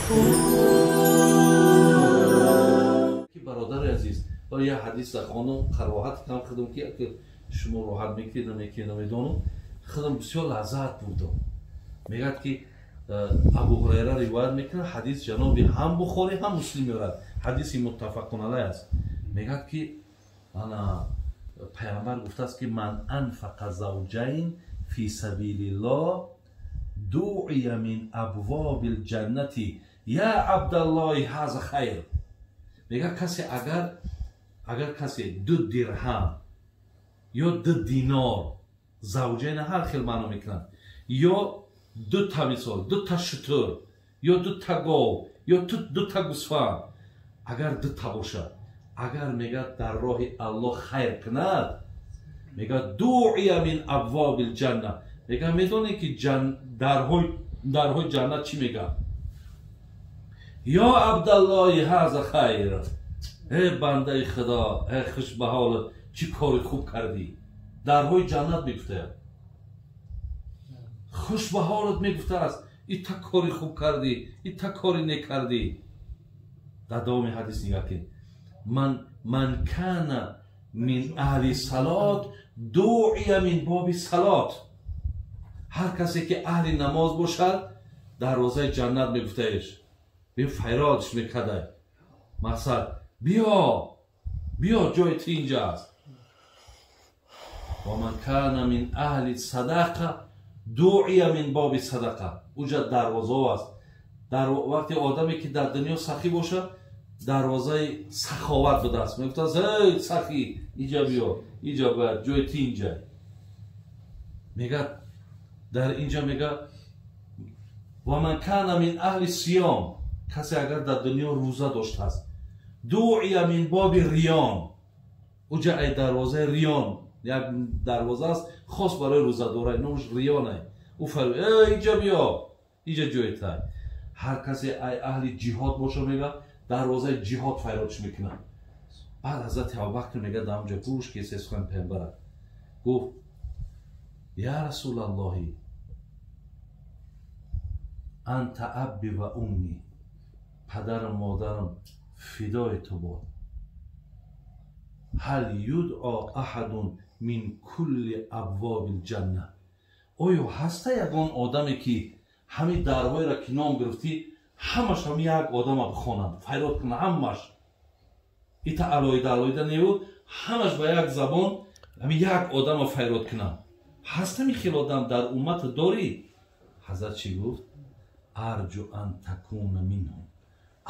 Ки бародари азиз, я ҳадис хонум қароҳат кам худум ки шумо роҳат мекунед намекунед намедонам, худам бисёр лаззат бурдам. Мегӯяд ки Абу Ҳурайра ривоят мекунад, ҳадис ҷаноби ҳам Бухорӣ ҳам Муслим меорад, ҳадиси муттафақун алайҳ аст. Мегӯяд ки ана пайғамбар гуфтааст ки ман анфақа завҷайн фи сабилиллоҳ дуъия мин абвобил ҷаннати я абдаллоҳи ҳаза хайр. Мегӯяд касе агар касе 2 дирҳам ё 2 динор, завҷайн ҳар хел маъно мекунад, ё 2 та мисол 2 та шутур ё 2 та гов ё 2 та гусфанд, агар 2 та бошад, агар мегӯяд дар роҳи Аллоҳ хайр кунад, мегӯяд дуъия мин абвобил ҷанна. Мегӯяд медонед ки дарҳои ҷаннат чӣ мегӯяд? Ё абдаллоҳи ҳаза хайр, э бандаи Худо, э хуш ба ҳолат, чӣ кори хуб кардӣ. Дарҳои ҷаннат мегуфтаяд, хуш ба ҳолат мегуфтааст, ита кори хуб кардӣ, ита кори нек кардӣ. Дар давоми ҳадис нигоҳ кунед, ман кана мин аҳли салот дуъия мин боби салот. Ҳар касе ки аҳли намоз бошад, дарвозаи ҷаннат мегуфтаеш, бин файродш мекарда, мақсад биё биё, ҷои ту инҷа аст. Ва ман кана мин аҳли садақа дуъия мин боби садақа. Уҷа дарвозао аст. Дар вақти одаме ки дар дунё сахӣ бошад, дарвозаи саховат будааст. Мегуфтааст эй сахӣ, иҷа биё, иҷа бояд, ҷои ту инҷа. Мегӯяд дар инҷа мегӯяд ва ман кана мин аҳли сиём, касе агар дар дунё рӯза доштааст, дуъия мин боби риён. Уҷа ай дарвозаи риён, як дарвоза аст хос барои рӯзадорай, номаш риёнай. Ӯ фармуд эй иҷа биё, иҷа ҷои тай. Ҳар касе ай аҳли ҷиҳод боша, мегӯяд дарвозаи ҷиҳод файродш мекунад. Баъд ҳазрати Абубакр мегӯяд дар онҷа гӯш ки се сухан пайғамбара гуфт: я расулаллоҳи анта абби ва умми, падарам модарам фидои ту бод. Ҳал юдъо аҳадун мин кулли абвобил ҷанна. Оё ҳаста ягон одаме ки ҳамин дарҳоеро ки ном гирифтӣ ҳамаш ҳам як одама бихонанд, файрод кунанд, ҳамаш ита алоҳида алоҳида неву ҳамаш ба як забон ҳамин як одама файрод кунанд? Ҳаст ҳамин хел одам дар уммат дорӣ? Ҳазрат чӣ гуфт? Арҷу ан такуна минҳум,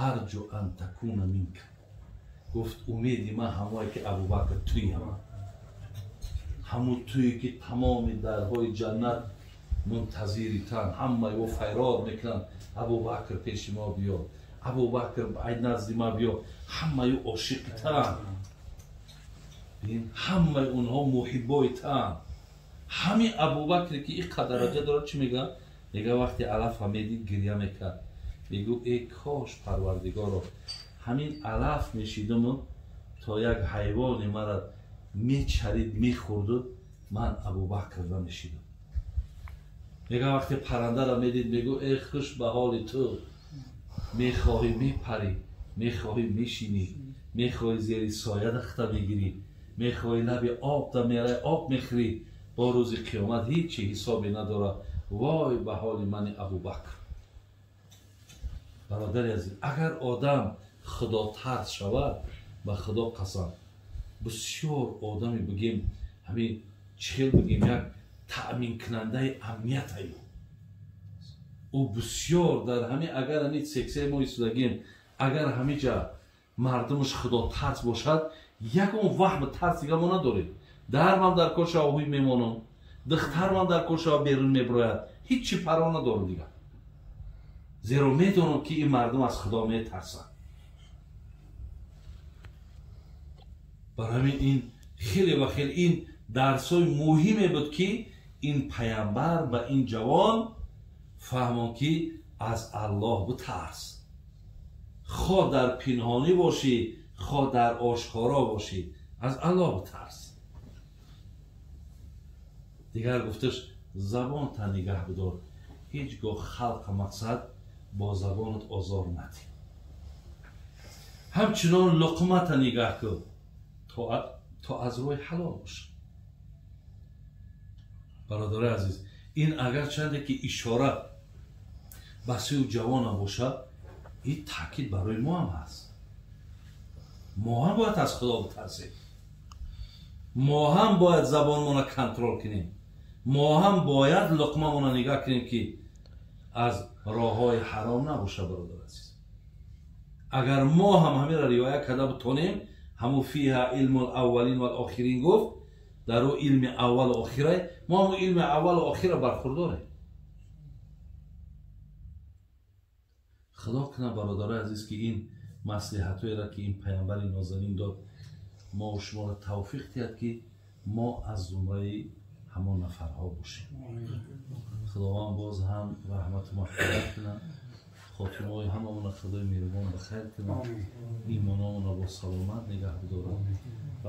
арҷу ан такуна минка. Гуфт умеди ман ҳамое ки Абубакр туи, ҳамун туе ки тамоми дарҳои ҷаннат мунтазири тан, ҳамаи ӯ файрод мекунанд, Абубакр пеши мо биё, Абубакр ай назди ма биё, ҳамаи ӯ ошиқи тан, ҳамаи онҳо муҳиббои тан. Ҳамин Абубакре ки ин қадар дараҷа дорад, чӣ мегӯяд? Мегӯяд вақте алафа медид гиря мекард, мегӯ э кош Парвардигоро ҳамин алаф мешидаму то як ҳайвоне мара мечарид мехӯрду ман Абубакр намешидам. Мегӯяд вақте паррандаро медид, мегӯ э хуш ба ҳоли ту, мехоҳӣ мепарӣ, мехоҳӣ мешинӣ, мехоҳӣ зери соя дахта мегирӣ, мехоҳӣ лаби об да мерай об мехӯрӣ, бо рӯзи қиёмат ҳеҷ ҳисобе надорад. Вой ба ҳоли мани Абубакр. Бародари азиз, агар одам худотарс шавад, ба Худо қасам, бисёр одаме бигем, ҳамин чӣ хел бигем, як таъминкунандаи амният аю. Ӯ бисёр дар ҳамин агар ҳамин сексияи мо истодагем, агар ҳамиҷа мардумаш худотарс бошад, ягон ваҳм тарс дига мо надорем. Дармам дар кор шава ҳуй мемонам, духтармам дар кор шава берун мебирояд, ҳеҷ чӣ парво надорам дига, зеро медонам ки ин мардум аз Худо метарсанд. Барои ҳамин ин хеле ва хеле ин дарсҳои муҳиме буд ки ин пайғамбар ба ин ҷавон фаҳмон ки аз Аллоҳ битарс, хо дар пинҳонӣ бошӣ, хо дар ошкоро бошӣ, аз Аллоҳ битарс. Дигар гуфташ забонта нигаҳ бидор, ҳеҷ гоҳ халқа мақсад бо забонат озор надӣ. Ҳамчунон луқмата нигаҳ кун то аз рӯи ҳалол бошад. Бародари азиз, ин агарчанде ки ишора ба сӯи ҷавонам бошад, ин таъкид барои мо ҳам ҳаст. Мо ҳам бояд аз Худо битарсем, мо ҳам бояд забонмонро контрол кунем, мо ҳам бояд луқмамонро нигаҳ кунем ки аз роҳҳои ҳаром набошад. Бародар азиз, агар мо ҳам ҳаминро риоя карда битонем, ҳамун фиҳа илму лаввалин валохирин гуфт, дар ӯ илми аввалу охира, мо ҳамун илми аввалу охира бархурдорем. Худо кунад, бародарои азиз, ки ин маслиҳатҳоеро ки ин паямбари нозанин дод, мо шуморо тавфиқ диҳад ки мо аз зумраи ҳамон нафарҳо бошем. Худованд боз ҳам раҳмату мағфират кунад, хотимаҳои ҳамамона Худои меҳрубон ба хайр кунад, имонамона бо саломат нигаҳ бидорад.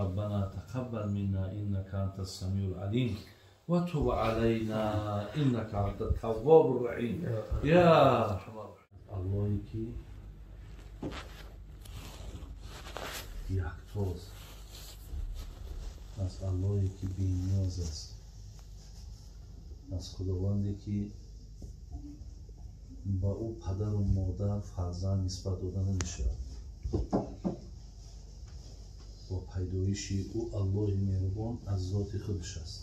Раббана тақаббал минна иннака анта самиул алим ва туб алайна иннака анта таввобур раҳим. Я арҳамар Аллоҳе ки яктоз, аз Аллоҳе ки бениёз аст, аз Худованде ки ба ӯ падару модар, фарзанд нисбат дода намешавад, бо пайдоиши ӯ Аллоҳи меҳрубон аз зоти худаш аст.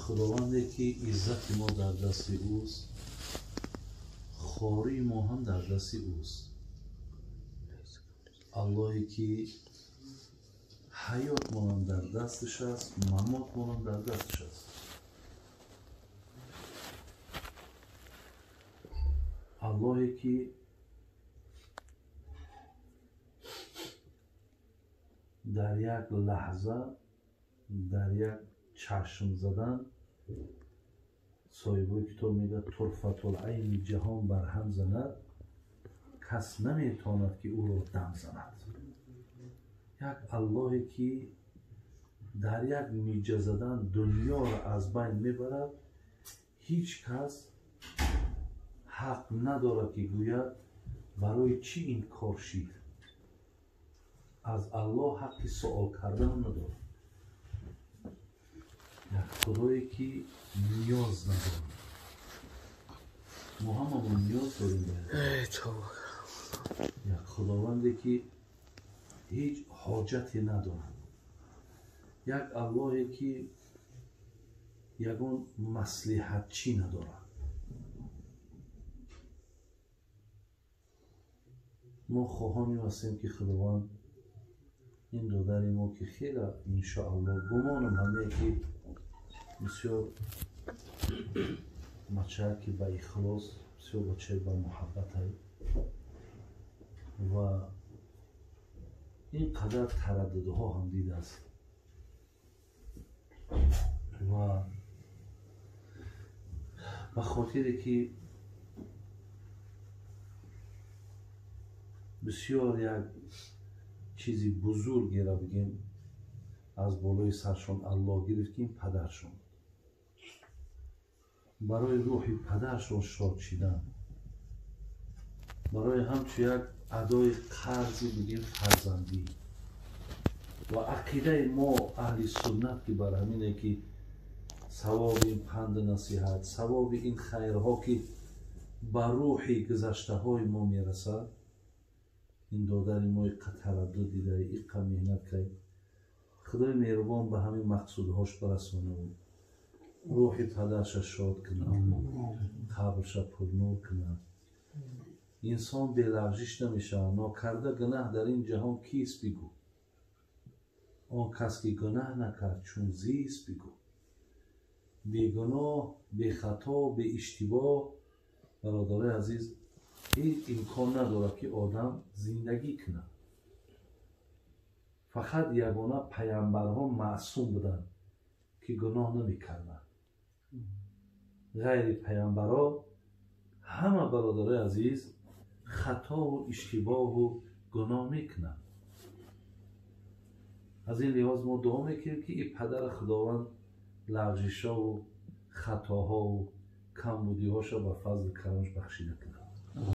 Худованде ки иззати мо дар дасти ӯст, хории мо ҳам дар дасти ӯст. Аллоҳе ки ҳаётмонам дар дасташ аст, мамотмонам дар дасташ аст. Аллоҳе ки дар як лаҳза, дар як чашм задан, соҳибои китоб мегӯяд, турфатулайни ҷаҳон барҳам занад, кас наметавонад ки ӯро дам занад. Як Аллоҳе ки дар як миҷа задан дунёро аз байн мебарад, ҳеҷ кас ҳақ надорад ки гӯяд барои чӣ ин кор шид. Аз Аллоҳ ҳаққи суол кардан надорад. Як Худое ки ниёз надорад. Мо ҳамамон ниёз дорем ба як Худованде ки ҳеҷ ҳоҷате надорад, як Аллоҳе ки ягон маслиҳатчӣ надорад. Мо хоҳонем ҳастем ки Худованд ин додари мо ки хеле иншоаллоҳ гумонам ҳамее ки бисёр бачае ки ба ихлос, бисёр бачае ба муҳаббатай ва ин қадар тараддудҳо ҳам дидааст ва ба хотире ки бисёр як чизи бузургеро бигем аз болои саршон Аллоҳ гирифт, ки ин падаршон буд. Барои рӯҳи падаршон шод шидан, барои ҳамчун як адои қарзи бигем фарзандӣ ва ақидаи мо аҳли суннат ки бар ҳамине ки савоби ин панду насиҳат, савоби ин хайрҳо ки ба рӯҳи гузаштаҳои мо мерасад, ин додари мо иққа тараддуд дида, иққа меҳнат кард, Худои меҳрубон ба ҳамин мақсудҳош барасонаву рӯҳи падарша шод кунад, қабрша пурнур кунад. Инсон белағжиш намешавад. Нокарда гунаҳ дар ин ҷаҳон кист бигӯ? Он кас ки гунаҳ накард чун зист бигӯ. Бегуноҳ, бехато, беиштибоҳ, бародарои азиз, ҳеҷ имкон надорад ки одам зиндагӣ кунад. Фақат ягона паямбарҳо маъсум буданд ки гуноҳ намекарданд. Ғайри паямбарҳо ҳама, бародарои азиз, хатову иштибоҳу гуноҳ мекунанд. Аз ин лиҳоз мо дуо мекунем ки ин падара Худованд лағжишову Хатоҳову камбудиҳоша ба фазли карамаш бахшида кунад.